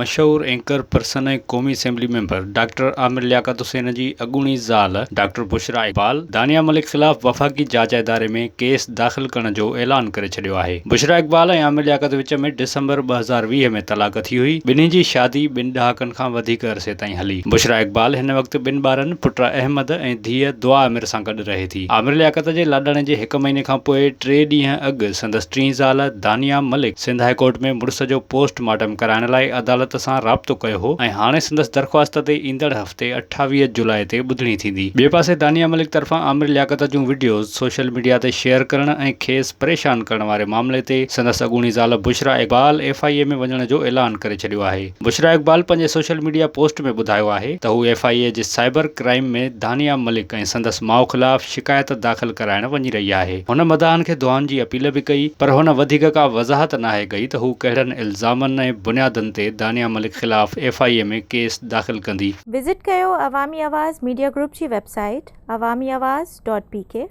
مشهور anchor person ۽ قومي assembly member doctor Aamir Liaquat Hussain جي اڳوڻي زال ڊاڪٽر بشريٰ اقبال دانيا ملڪ خلاف وفاقي جاچ اداري ۾ ڪيس داخل ڪرڻ جو اعلان ڪري ڇڏيو آهي. بشريٰ اقبال ۽ عامر لياقت وچ ۾ ڊسمبر 2020 ۾ طلاق ٿي هئي. ٻنهي جي شادي ٻن ڏهاڪن کان وڌيڪ عرصي تائين هلي. بشريٰ اقبال هن وقت ٻن ٻارن پٽ احمد ۽ ڌيء دعا عامر سان گڏ رهي ٿي. عامر لياقت جي لاڏاڻي جي هڪ مهيني کانپوء ٽي ڏينهن اڳ سندس ٽين زال دانيا ملڪ سنڌ هاء ڪورٽ ۾ مڙس جو پوسٽ مارٽم ڪرائڻ لاء عدالت سان رابطو ڪيو هو ۽ هاڻي سندس درخواست تي ايندڙ هفتي 28 جولاء تي ٻڌڻي ٿيندي. ٻئي پاسي دانيا ملڪ طرفان عامر لياقت جون وڊيوز سوشل ميڊيا تي شيئر ڪرڻ ۽ کيس پريشان ڪرڻ واري معاملي تي سندس اڳوڻي زال بشريٰ اقبال ايف I اي ۾ وڃڻ جو اعلان ڪري ڇڏيو آهي. بشريٰ اقبال پنهنجي سوشل ميڊيا پوسٽ ۾ ٻڌايو آهي ته هو ايف I اي جي سائبر ڪرائيم ۾ دانيا ملڪ ۽ سندس ماء خلاف شڪايت داخل ڪرائڻ وڃي رهي آهي. هن مداحن کي دعائن جي اپيل به ڪئي پر هن وڌيڪ ڪا وضاحت ناهي ڪئي ته هو ڪهڙن الزامن ۽ بنيادن تي دانيا ملڪ خلاف ايف I اي ۾ ڪيس داخل ڪندي. وزٽ ڪيو عوامي آواز ميڊيا گروپ جي website Awami Awaz dot P K.